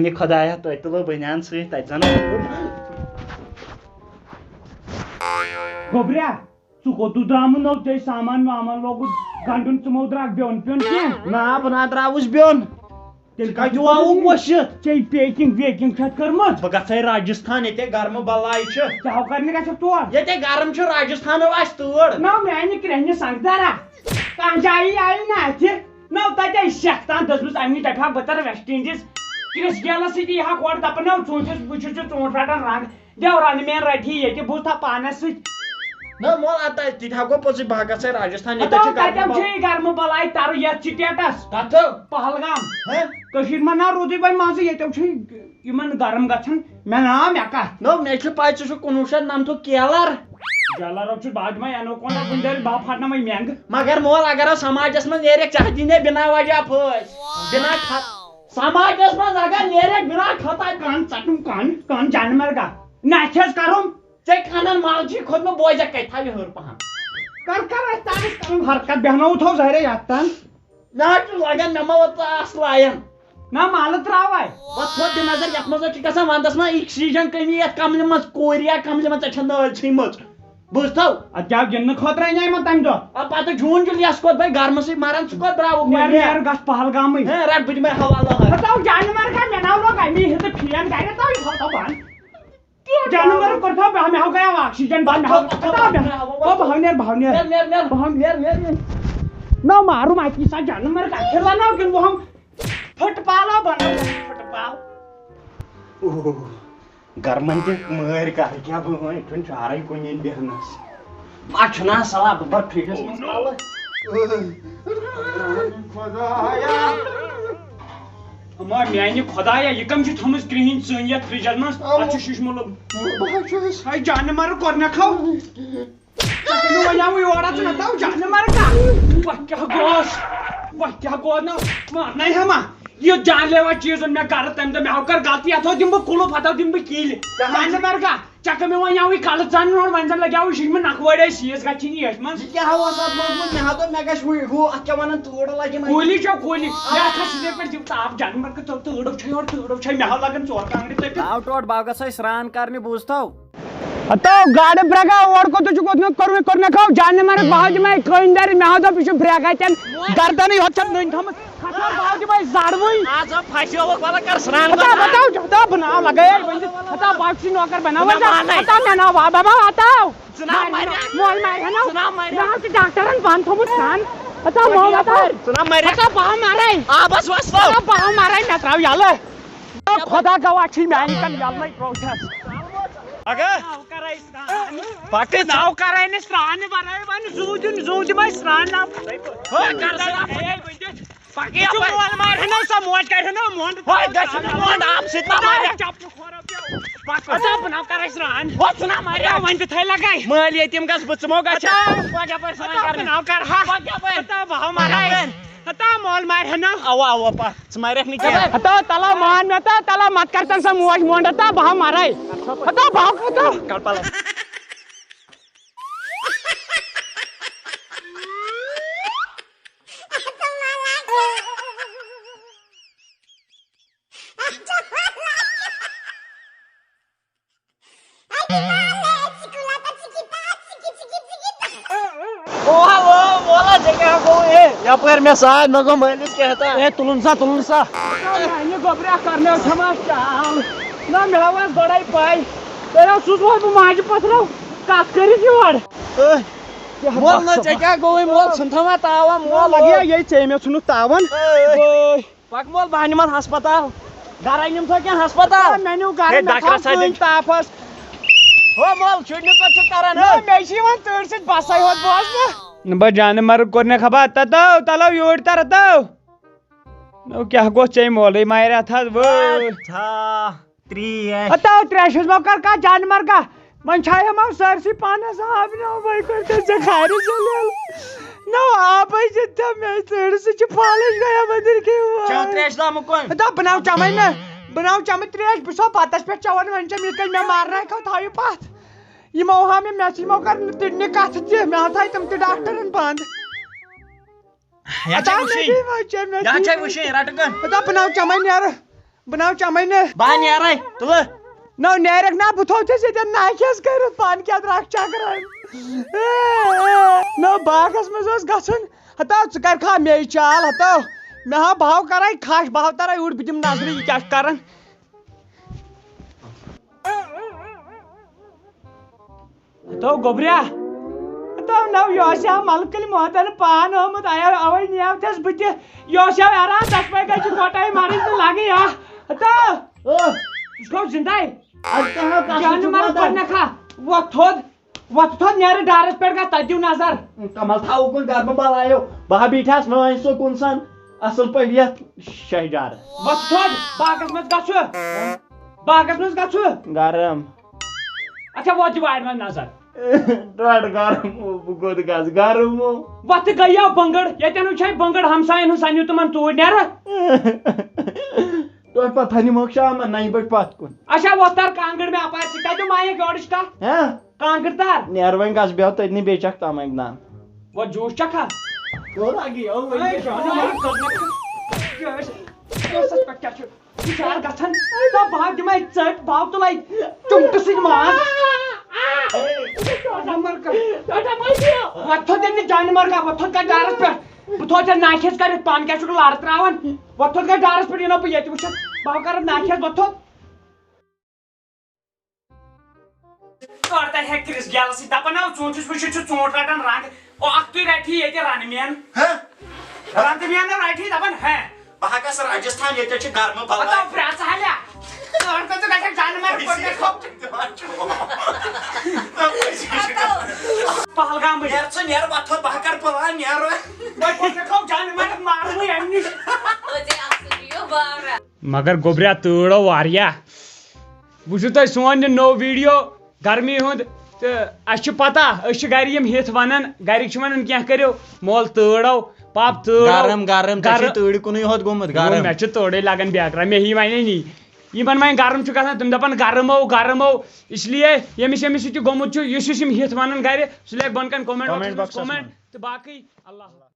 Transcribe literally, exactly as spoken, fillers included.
ہے خۄدایا، تۄہہِ تُلو بٔنیان سۭتۍ، تَتہِ زَن اوس۔ گوٚبریا، ژٕ کوٚت درٛامُت نوٚو؟ ژےٚ سامان وامان لوگُت گنٛڈُن، ژٕ مو درٛاکھ بیوٚن پیوٚن کینٛہہ؟ نا، بہٕ نا درٛاوُس بیوٚن۔ تیٚلہِ ژٕ کَتہِ کَتہِ ووٚوُکھ ووٚنُتھ؟ وۄشہِ؟ ژےٚ پیکِنٛگ ویکِنٛگ چھَتھ کٔرمٕژ؟ بہٕ گژھٕ ہے راجستھان، ییٚتہِ گرمہٕ بَلاے چھِ۔ کیٛاہ ہو کرنہِ گژھکھ تور؟ ییٚتہِ گرم چھُ، راجستھان آسہِ تۭر۔ نہ، میٛانہِ کرٛٮ۪ہنہِ سنٛگترا، کانٛہہ جایی آیہِ نہ اَتھِ۔ نہ، تَتہِ آیہِ سٮ۪کھ تام دٔزمٕژ، اَمہِ نِش دَپہِ ہا بہٕ تَرٕ ویسٹ اِنڈیٖز۔ کرٛس گیلَس سۭتۍ یی ہا ہورٕ دَپان، نہ، ژوٗنٛٹھِس، بہٕ چھُس ژےٚ ژوٗنٛٹھۍ رَٹان رنٛگ۔ دیورا نہٕ مین رٹھی ییٚتہِ، بوٗز تھا پانس سۭتۍ۔ نہ مول، اَتہِ تہِ تھاوو پوٚزُے، بہٕ ہا گژھٕ ہے راجستھان، ییٚتہِ ہتاو چھِ گرمہٕ تتٮ۪ن بل۔ چھُ یہِ گرمہٕ بلاے ترُن یتھ سٹیٹس۔ کتھ؟ پہلگام۔ ہہ؟ کٔشیٖرِ منٛز نا روٗدُے وۄنۍ منٛزٕ، ییٚتٮ۪و چھُ یِمن گرم گژھان۔ مےٚ نا مےٚ کتھ۔ نو، مےٚ چھِ پاے ژٕ چھُکھ کُنوُہ شیٚتھ نمتُک کیلر۔ جالارو چھُ باج ما انو کونڈا گُنڈٲلۍ بہٕ پھٹناوے مٮ۪نٛگ۔ مگر مول، اگر او سماجس منٛز نیرکھ، ژےٚ دِنے بنا وجہ پھٲسۍ۔ بنا کھا-، سماجس منٛز اگر نیرکھ بنا خطا۔ کن ژٹُم کن، کن جانور گا۔ نہ چھس کرُم۔ ژےٚ کنن مال چھی کھوٚتمُت، بوزکھ کتہِ تھاو یہِ ہیوٚر پہم۔ کر کر اَسہِ تانس کرُن حرکت، بیہناوو تھو ظٲہرے یتھ تان۔ نہ حظ چھُ لگان، مےٚ ما ووت ژٕ آس لایان۔ نہ مالہٕ تراوے۔ وۄتھ تھوٚد دِ نظر، یتھ منٛز حظ چھِ گژھان ونٛدس منٛز اکسیجن کمی، یتھ کملہِ منٛز، کوریا کملہِ منٛز، ژےٚ چھےٚ نٲلۍ ژھیٚنمٕژ۔ بوٗزتھو؟ اتھ کیٛاہ گِنٛدنہٕ خٲطرٕ انے مےٚ تمہِ دۄہ؟ آ، پتہٕ جون جُلیس کوٚت بھاے گرمہٕ سۭتۍ مران، ژٕ کوٚت درٛاوُکھ نیر وۄنۍ؟ نیر گژھ پہلگامٕے۔ ہے، رٹ بہٕ دِمے حوالہٕ حظ۔ ہتاو جانور کا مےٚ ناو لوگ امی ہتہٕ پھین کرِ تو یہِ ہتاو بنٛد۔ جانور کوٚر تھاو بہٕ مےٚ ہاو گیا آکسیجن بنٛد، مےٚ ہاو ہتاو بہٕ۔ او بہٕ ہاو نیر، بہٕ ہاو نیر۔ نیر، نیر، نیر۔ بہٕ ہاو نیر، نیر، نیر۔ نہ مارو ماتی سا جانور کا کھیلا ناو کِنہٕ بہٕ ہم فٹ پالا بناو فٹ پال۔ اوہ۔ گرمن تہِ مٲرۍ کر کیٛاہ بہٕ وۄنۍ، یِتھ کٔنۍ چارٕے کُنہِ یِن بیٚہنس۔ ما چھُنہ صلاح بہٕ بَرٕ فرجس منٛز تَلہٕ۔ خۄدایا۔ اما میانہِ خۄدایا، یہِ کم چھِ تھٲومٕژ کرٛہِنۍ ژٲنۍ یتھ فرجس منٛز؟ اما۔ اتھ چھُ شیٖشہٕ مُلُم۔ بہٕ حظ چھُس۔ ہے جانہٕ مرٕ کوٚر مےٚ کھو۔ ژےٚ کٔمۍ وَنیٛاوُے یورٕ ژٕ نَتہٕ آو جانہٕ مرٕ کر؟ وۄنۍ کیٛاہ گوس؟ وۄنۍ کیٛاہ گوس نہ؟ مانَے ہا ما؟ یہِ جان لیوا چیٖز اوٚن مےٚ گرٕ تَمہِ دۄہ، مےٚ ہاو کر غلطی، یَتھ ہاو دِمہٕ بہٕ کُلُف، ہَتھ ہاو دِمہٕ بہٕ کِلۍ۔ کیٛاہ حظ؟ جانہٕ مرٕ کر؟ ژےٚ کٔمۍ وَنیٛاوُے کَلہٕ ژَن نوٚر، وۄنۍ زَن لَگیٛاوُے شِنٛگمہٕ نَکھٕ وٲڑۍ اَسہِ سیٖس گژھِ نہٕ یَچھ منٛز۔ یہِ کیٛاہ ہاو اوس اَتھ لوگمُت؟ مےٚ ہاو دوٚپ مےٚ گژھِ وُنہِ ہُہ، اَتھ کیٛاہ وَنان، تۭر لَگہِ یِمَن۔ کُلۍ چھو کُلۍ، یہِ ہَتھ کھَس یِتھَے پٲٹھۍ دِم تاپھ، جانہٕ مرٕ کر تۭر، تۭر چھے یورٕ، تۭر چھے، مےٚ ہاو لَگان ژور کانٛگرِ تٔپِتھ۔ آو ٹوٹھ، بہٕ ہاو گژھے سرٛان کرنہِ، بوٗزتھو؟ ہتو گاڈٕ برٛگا اور کوٚت چھُکھ اوٚتنُک کوٚرمُت، کوٚر مےٚ کھو جانہِ مَرٕد بہٕ ہاو تِمَے کٔنۍ دارِ، مےٚ ہاو دوٚپ یہِ چھُ برٛگا تٮ۪ن گردَنٕے ہوت چھَتھ نٔنۍ تھٲومٕژ۔ ہتو بہٕ ہاو تِمَے زَڑوٕے۔ آز آو پھَسیووُکھ وَلہٕ کَر سرٛان ہتو، بَناو۔ ہتو، ہتو بہٕ ناو لَگٲیے ؤنِتھ۔ ہتو بہٕ ہاو چھُے نوکَر بَناوان۔ بہٕ نہ مانَے۔ ہتو مےٚ ناو بابا ہتو۔ ژٕ ناو مَرِ۔ مول مَرِ ہَنو۔ ژٕ ناو مَرِ۔ مےٚ ہاو چھُ ڈاکٹرَن بَنٛد تھوٚمُت سرٛان۔ ہتو مول ہتو۔ ژٕ ناو مَرِ۔ ہتو بہٕ ہاو مَرَے۔ آبَس وَس تو۔ ہتو بہٕ ہاو مَرَے، مےٚ ترٛاو یَلہٕ۔ خدا گواہ چھی میانہِ کن یلے تروو چھس۔ اگا۔ پکہ ناو کرے نہ سران ورٲے ون زو دِن زو دِمے سران ناو۔ ہو کر سران۔ پکہ یپٲرۍ۔ مول مارِ نہ سا موج کرِ نہ مونڈ۔ ہو گژھِ نہ مونڈ آپ سۭتۍ نہ مارِ۔ چپلہِ کھورو پیو۔ پکہ۔ اچھا بناو کرے سران۔ ہو ژٕ نہ مارِ۔ وۄنۍ تہِ تھے لگے۔ مٲلۍ یتیٖم گژھ بہٕ ژٕ مو گژھ۔ پکہ یپٲرۍ سران کرنہِ۔ بناو کر ہا۔ پکہ یپٲرۍ۔ ہتا بہٕ ہاو مارے۔ ہتا مارکھ نہٕ کینٛہہ۔ ہتا تلا مان مےٚ، ہتا تلا مت کر تن سا موج مونڈ، ہتا بہٕ ہاو مارے۔ ہتا بہٕ ہاو، ہتا۔ کل پلو۔ او ہا، او، مولا، ژےٚ کیٛاہ گوٚو؟ اے، یپٲرۍ مےٚ ساتھ، مےٚ گوٚو مٲلِس کیٛاہ تام۔ اے، تُلُن سا، تُلُن سا۔ میانہِ گوٚبریا، کرنو چھما چال؟ نہ، مےٚ ہا ٲس گۄڈَے پَے۔ تیٚلہِ اوسُس وۄنۍ بہٕ ماجہِ پَتھرو کَتھ کٔرِتھ یور۔ اے، کیٛاہ مول، نہ، بخت ژےٚ کیٛاہ گوٚوُے؟ مول، ژھٕن تھاوان تاوا، نہ، مول۔ لگیا یے ژےٚ مےٚ ژھُنُتھ تاوان۔ A, A. بوے۔ پک مول، بہٕ نِمن ہسپتال۔ گرے نِمتھو کِنہٕ ہسپتال؟ مےٚ نیوٗ گرٕ، ہے، مےٚ ڈاکٹر کھوٚت صٲب۔ کٔنۍ تاپھس۔ ہو مول، شُرنہِ کوٚت چھُکھ کران، نہ، ہو؟ مےٚ چھِ یِوان تۭرِ سۭتۍ بسے ہوت بوزنہٕ۔ نہ، بہٕ جانہٕ مرگ کوٚر مےٚ خبر، تتو، تلو یوٗرۍ تر تو۔ نو، کیٛاہ گوٚژھ ژےٚ مولٕے مارِ اتھ حظ، وٲے۔ اَتھا، ترٛیش۔ ہتو ترٛیشس ما کر کانٛہہ جانہٕ مرگا؟ وۄنۍ چھا یِمو سٲرسٕے پانس آب نِوان، وۄنۍ کٔرۍ تٔمۍ ژےٚ خارِ ذلیل۔ نو آبے چھِ تھٲومٕتۍ، تٔڑۍ سۭتۍ چھِ فالٕج گٔیمٕتۍ أدٕرۍ کھیٚوان۔ چٮ۪و ترٛیش زامہٕ کۄنۍ؟ دَپ بہٕ ناو چَمے نہ، بہٕ ناو چَمہٕ ترٛیش، بہٕ چھُسو بَتَس پٮ۪ٹھ چٮ۪وان، وۄنۍ چھَم یِتھ کٔنۍ مےٚ مارناے کھو تھاو یہِ پَتھ۔ یِمو ہاو مےٚ، مےٚ سۭتۍ یِمو کَرنہٕ تِڑنہِ کَتھٕ تہِ، مےٚ ہاو تھایہِ تِم تہِ ڈاکٹرَن بنٛد۔ یا ادا چھے مےٚ وٕچھِنۍ، دی وۄنۍ چٮ۪م مےٚ یا دی۔ چھے وٕچھِنۍ، رَٹہٕ کَن۔ ادا بہٕ ناو چَمے نیرٕ۔ بہٕ ناو چمے نہٕ۔ بہٕ ہا نیرے، تُلہٕ۔ نو نیرکھ نا، بہٕ تھوو ژےٚ سۭتۍ ناکہِ حظ کٔرِتھ، پانہٕ کیٛاہ درٛکھ چکرن۔ نو باغس منٛز اوس گژھُن، ہتو ژٕ کر کھا مے چال، ہتو مےٚ ہا بہٕ ہاو کرے کھش، بہٕ ہاو ترے اوٗرۍ، بہٕ دِمہٕ نظرِ یہِ کیٛاہ چھُ کران۔ ہتو گوٚبریا، ہتو نو یہِ اوس یا ملکٕلۍ موتن پان آمُت، آیا اوے نیو تھس بہٕ تہِ، یہِ اوس یا عران دشمے گژھِ کوٹے مارٕنۍ تہٕ لگٕنۍ آ۔ ہتو، ٲہ۔ یہِ چھُ زندے۔ اَدٕ کانٛہہ کَتھ چھُ جانہٕ مر وَنان۔ پننہ کھا، وۄتھ تھوٚد، وۄتھ تھوٚد نیرٕ ڈارس پٮ۪ٹھ گژھ تتہِ دِو نظر۔ کمل تھاو کُن گرمہٕ بلایو، بہٕ ہا بیٖٹھس وٲنۍ سکوٗن سان اصل پٲٹھۍ یتھ شہجارس۔ وۄتھ تھوٚد، باغس منٛز گژھٕ، باغس منٛز گژھٕ۔ گرم۔ اچھا، وۄتھ دِ وارِ منٛز نظر۔ ڈۄڈ گرم ہو، بہٕ کوٚت گژھٕ؟ گرم ہو۔ وۄتھٕ گٔیو بٔنٛگٕر، ییٚتٮ۪ن وٕچھے بٔنٛگٕر، ہمساین ہُنٛد سنیو تِمن توٗرۍ نیرٕ۔ تۄہہِ پتہ نِموکھ شامن نَیہِ بجہِ پتھ کُن۔ اچھا، وۄتھ تر کانٛگٕر مےٚ اپارِ سۭتۍ، تتہِ مایک یورٕچ کتھ۔ ہہ؟ کانٛگٕر تر۔ نیرٕ وۄنۍ گژھٕ بیٚہو تٔتنی، بیٚیہِ چکھ تام اکہِ دان۔ وۄتھ جوٗس چکھا؟ کیٛاہ لگہِ یہِ؟ اے، جانور، کٔر نہٕ۔ یہِ ٲسۍ، یہِ ٲسۍ پٮ۪ٹھ کیٛاہ چھُ؟ بِچار گژھن، دَپ بہٕ ہا دِمے ژٔٹۍ، بہٕ ہا تُلے چُمٹہٕ سۭتۍ ماز۔ جانور کا۔ وۄتھ تھوٚد ییٚتہِ جانور کا، وۄتھ تھوٚد کَتھ ڈارَس پٮ۪ٹھ۔ بہٕ تھوٚد ژےٚ ناکھِ ہٮ۪س کٔرِتھ، پانہٕ کیٛاہ چھُکھ لارٕ ترٛاوان؟ وۄتھ تھوٚد کَتھ ڈارَس پٮ۪ٹھ، یہِ نہ بہٕ ییٚتہِ وٕچھَکھ، بہٕ ہا کَرَتھ ناکھِ ہٮ۪س، وۄتھ تھوٚد۔ کر تہ ہیٚکہِ کرِس گیلہٕ سۭتۍ، دپان، "او، ژوٗنٛٹھِس وٕچھِتھ چھُ ژوٗنٛٹھ رٹان رنگ۔ او، اکھ تُہۍ رٹہِ ییٚتہِ رنہٕ مین۔ ہہ؟ رنہٕ مین رٹہِ، دپان، ہے۔" بہٕ ہا گژھٕ راجستھان، ییٚتہِ چھِ گرمہٕ بلاے۔ پتہٕ پرٛٮ۪ژھ ہا لیا۔ ژٕ رٹھ، ژٕ گژھکھ جانہٕ مار کوٚرمُت۔ پہلگامٕے۔ نیر ژٕ، نیر وۄتھو، بہٕ ہا کرٕ پلان، نیر۔ وۄنۍ کوٚرمُت جانہٕ مار مارنٕے امہِ نِش۔ مگر گوٚبریا، تۭر ٲو واریاہ۔ وٕچھِو تُہۍ سون یہِ نوٚو ویٖڈیو گرمی ہُنٛد۔ تہٕ اَسہِ چھِ پَتہ، أسۍ چھِ گَرِ یِم ہِتھ وَنان، گَرِکۍ چھِ وَنان، "کینٛہہ کٔرِو، مول تۭر ٲو، پاپ تۭر ٲو۔" گرم، گرم، ژےٚ چھُے گرم۔ تۭرِ کُنُے ہوت گوٚمُت، گرم۔ مےٚ چھُ تۭرٕے لَگان بیکرا، مےٚ ہی وَنے نی۔ یِمَن وۄنۍ گرم چھُ گژھان، تِم دَپان، "گرم ٲو، گرم ٲو۔" اس لیے ییٚمِس ییٚمِس سۭتۍ تہِ گوٚمُت چھُ، یُس یُس یِم ہِتھ وَنان گَرِ، سُہ لیکھِ بۄن کَنہِ comment boxَس منٛز comment۔ تہٕ باقٕے اللہ حافظ۔